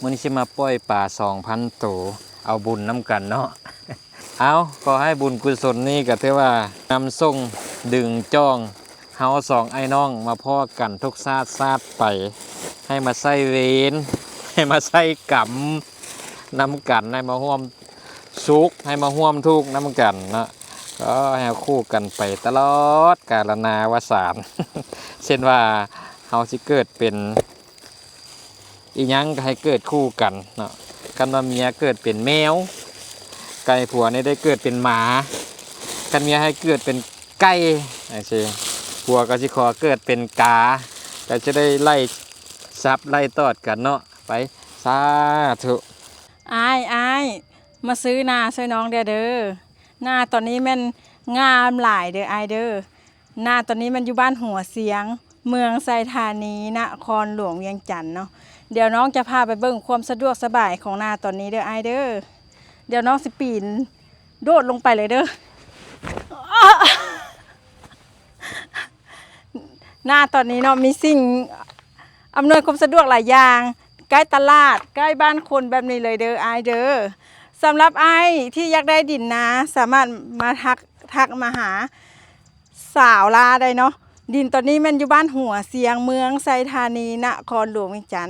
ມື້ນີ້ຊິມາປ່ອຍປາສອງພັນໂຕ ເອົາບຸນນຳກັນເນາະ. ເອົາ ຂໍໃຫ້ບຸນກຸສົນນີ້ກໍຖືວ່ານຳສົ່ງດຶງຈ້ອງເຮົາສອງອ້າຍນ້ອງມາພໍ້ກັນທຸກຊາດຊາດໄປ ໃຫ້ມາໃຊ້ເວນ ໃຫ້ມາໃຊ້ກຳນຳກັນ ໃຫ້ມາຮ່ວມສຸກ ໃຫ້ມາຮ່ວມທຸກນຳກັນເນາະ. ກໍໃຫ້ເຮົາຄູ່ກັນໄປຕະຫຼອດກາລະນາວະສານ ເຊັ່ນວ່າເຮົາຊິເກີດເປັນ ອີ່ຫຍັງກໍໃຫ້ເກີດຄູ່ກັນເນາະ. ຄັນວ່າເມຍເກີດເປັນແມວ ກໍໃຫ້ຜົວນີ້ໄດ້ເກີດເປັນໝາ. ຄັນເມຍໃຫ້ເກີດເປັນໄກ່ຈັ່ງຊີ້ ຜົວກໍຊິຂໍເກີດເປັນກາ ກໍຈະໄດ້ໄລ່ສັບໄລ່ຕອດກັນເນາະ. ໄປ ສາທຸ. ອ້າຍ ອ້າຍ ມາຊື້ນາຊ່ວຍນ້ອງແດ່ເດີ. ນາຕອນນີ້ແມ່ນງາມຫຼາຍເດີອ້າຍເດີ. ນາຕອນນີ້ແມ່ນຢູ່ບ້ານຫົວຊຽງ ເມືອງໄຊທານີ ນະຄອນຫຼວງວຽງຈັນເນາະ. ດຽວນ້ອງຈະພາໄປເບິ່ງຄວາມສະດວກສະບາຍຂອງນາຕອນນີ້ເດີອ້າຍເດີ. ດຽວນ້ອງຊິປີນໂດດລົງໄປເລີຍເດີ. ນາຕອນນີ້ເນາະ ມີສິ່ງອຳນວຍຄວາມສະດວກຫຼາຍຢ່າງ ໃກ້ຕະຫຼາດ ໃກ້ບ້ານຄົນແບບນີ້ເລີຍເດີອ້າຍເດີ. ສຳລັບອ້າຍທີ່ຢາກໄດ້ດິນນາ ສາມາດມາທັກ ທັກມາຫາສາວລາໄດ້ເນາະ. ດິນຕອນນີ້ແມ່ນຢູ່ບ້ານຫົວຊຽງ ເມືອງໄຊທານີ ນະຄອນຫຼວງວຽງຈັນ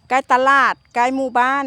ໃກ້ຕະຫຼາດ ໃກ້ໝູ່ບ້ານ